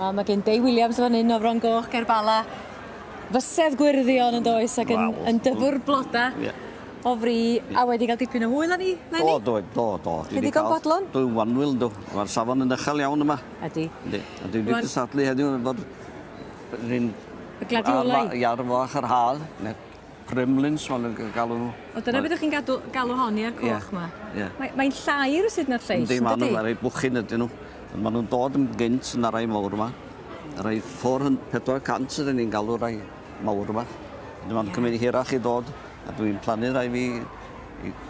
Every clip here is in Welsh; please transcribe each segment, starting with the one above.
A mae gen Dei Williams fan hyn o Fron Goch ger Bala fysedd gwyrddion yn does ac yn, yn dyfwr bloda o fri a wedi cael dipyn o hwyl â ni leni? Do, do, do, do. Chi ddigon bodlon? Dwi'n wanwyl, yndw. Mae'r safon yn uchel iawn yma. Ydy. Yndi. A dwi wedi cystadlu heddiw efo'r un... Y gladiolau? Iar fach yr haf, neu Kremlins maen nhw'n galw nhw. O, dyna beth ydych chi'n gadw, galw hon i'r coch yma? Ie. Mae'n llai rywsut na'r lleill, yndi? Yndi, maen nhw'n rhai bwchyn ydyn nhw. Maen nhw'n dod yn gynt na rai mawr yma. Rai 400 ydyn ni'n galw rai mawr yma. Maen nhw'n cymryd hirach i ddod, a dwi'n plannu rai fi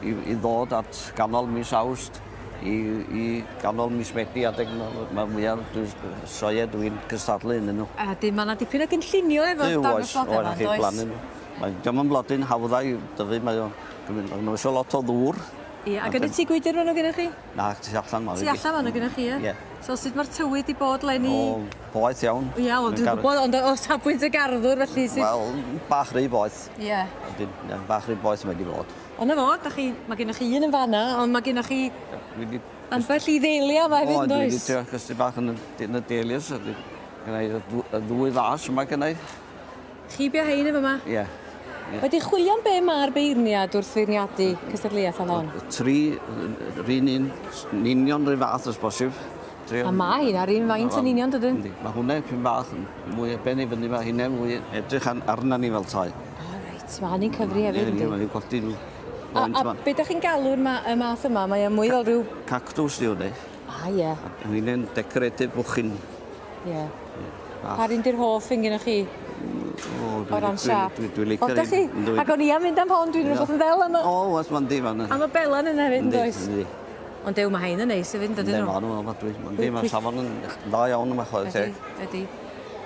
i ddod at ganol mis Awst i ganol mis Medi adeg mae mwyaf sioeau dwi'n cystadlu ynddyn nhw. A dyn mae yna dipyn o gynllunio efo'r dangos blodau yma, does? Mae diom yn blodyn hawdd i dyfu, mae o'n nhw eisiau lot o ddŵr. Ie, ac yn y tŷ gwydr maen nhw gennych chi? Na, tu allan maen nhw. Tu allan maen nhw gennych chi, ie? Ie. So sut mae'r tywydd 'di bod leni? O, poeth iawn. Ie, wel dwi'n gwybod, ond o safbwynt y garddwr felly sydd... Wel, bach rhy boeth. Ie. Ydyn, bach rhy boeth mae 'di bod. Ond 'na fo, dach chi, mae gennych chi un yn fan'na, ond mae gennych chi ambell i ddelia yma hefyd, yn does? O, dwi wedi trio cysgu bach yn y dahlias. Gynna i y ddwy fas yma gynna i. Chi bia hein yn fyma? Ie. Wedi chwilio am be mae'r beirniad wrth feirniadu cystadleuaeth fel hon? Tri, yr un un, yn union rhyw fath os bosib. A mae hyn ar un faint yn union, dydyn? Yndi. Mae hwnna pyn bach yn mwy ben i fyny, mae hynna mwy edrych arna ni fel tai. O, reit, mae hynny'n cyfri hefyd, yndi? Mae'n codi nhw. A be da chi'n galw'r y math yma? Mae o'n mwy fel rhyw... Cactws di hwnna. A, ie. Hynny'n decorative bwchyn. Ie. Pa un di'r hoff un gennych chi? O ran siâp. Dwi'n licio'r O, dach chi? Ac o'n i am fynd am hon, dwi'n rhywbeth yn ddel am y... O, oes, mae'n di, mae'n... Am y belan yna hefyd, yn does? Yndi. Ond dew, mae hein yn neis hefyd, yn dydyn nhw? Yndi, maen nhw'n ofnadwy. Yndi, mae'r safon yn dda iawn yma, chwarae teg. Ydy, ydy.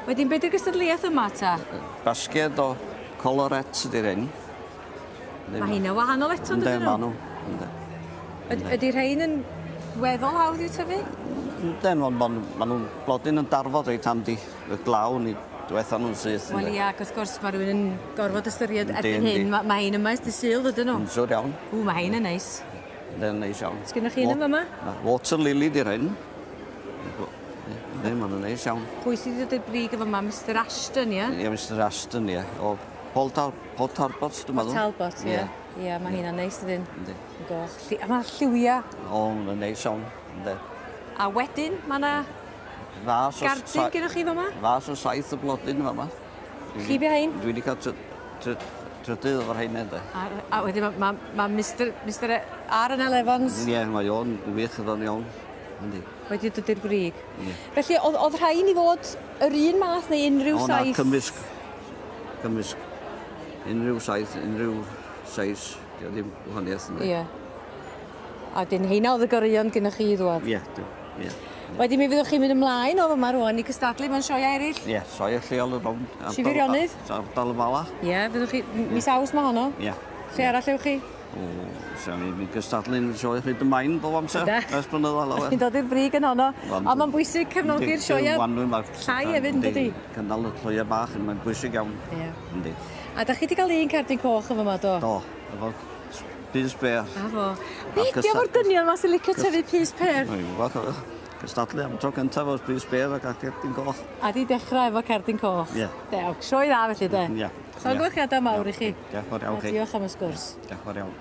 Wedyn, be di'r gystadleuaeth yma, ta? Basged o coloret ydy'r hyn. Mae heina wahanol eto, yn dydyn nhw? Yndi, maen nhw. Ydy rhain yn weddol hawdd i'w tyfu? Yndyn, maen nhw'n blodyn yn darfod reit handi. Y glaw ni diwetha nhw'n syth. Wel ia, ac wrth gwrs mae rhywun yn gorfod ystyried erbyn hyn, mae hein yma ers dydd Sul, dydyn nhw? Yn siwr iawn. Ww, mae hein yn neis. Yndyn, neis iawn. Sgynnoch chi un yn fama? Water lily di'r hyn. Yndyn, maen nhw'n neis iawn. Pwy sydd wedi dod i'r brig yn fama? Mr Ashton, ie? Ie, Mr Ashton, ie. O Paul Talbot, dwi'n meddwl. Paul Talbot, ie. Ie, mae heina'n neis, dydyn? Yndi. Yn goch. A mae'r lliwiau. O, mae'n neis iawn, yndi. A wedyn, mae yna gardyn gennych chi fama? Fas o 7 o blodyn fama. Chi bia hein? Dwi wedi cael trydydd o'r rheina, ynddo. A wedyn mae Mr R&L Evans... Ie, mae o'n wych iddo'n iawn. Yndi. Wedi dod i'r brig. Ie. Felly, oedd rhain i fod yr un math neu unrhyw saith? O, na, cymysg. Cymysg. Unrhyw saith, unrhyw seis. Dio ddim gwahaniaeth. Ie. A dyn heina oedd y goreuon gynnwch chi i ddwad? Ie, ie. Wedyn mi fyddwch chi'n mynd ymlaen o fyma rwan i cystadlu mewn sioeau eraill? Ie, sioeau lleol yn rownd. Sir Feirionnydd? Ardal y Bala. Ie, fyddwch chi... Mis Awst mae honno? Ie. Lle arall ewch chi? O, sa'n ni'n cystadlu'n sioe Rhyd y Main bob amser. Ers blynyddoedd lawer. Chi'n dod i'r brig yn honno. Ond mae'n bwysig cefnogi'r sioeau llai hefyd, yn dydi? Cynnal y sioeau bach, mae'n bwysig iawn. Ie. Yndi. A da chi wedi cael un cerdyn coch yn fyma, do? Do, efo pys pêr. A fo. Be di efo'r dynion ma sy'n licio tyfu pys pêr? Dwi'n gwybod, cystadlu am tro cyntaf o'r pys pêr ac cerdyn coch. A di dechrau efo cerdyn coch? Ie. Dew, sioe dda felly de? Ie. Llongyfarchiadau mawr i chi. Diolch yn fawr iawn chi. Diolch am y sgwrs. Diolch yn fawr iawn.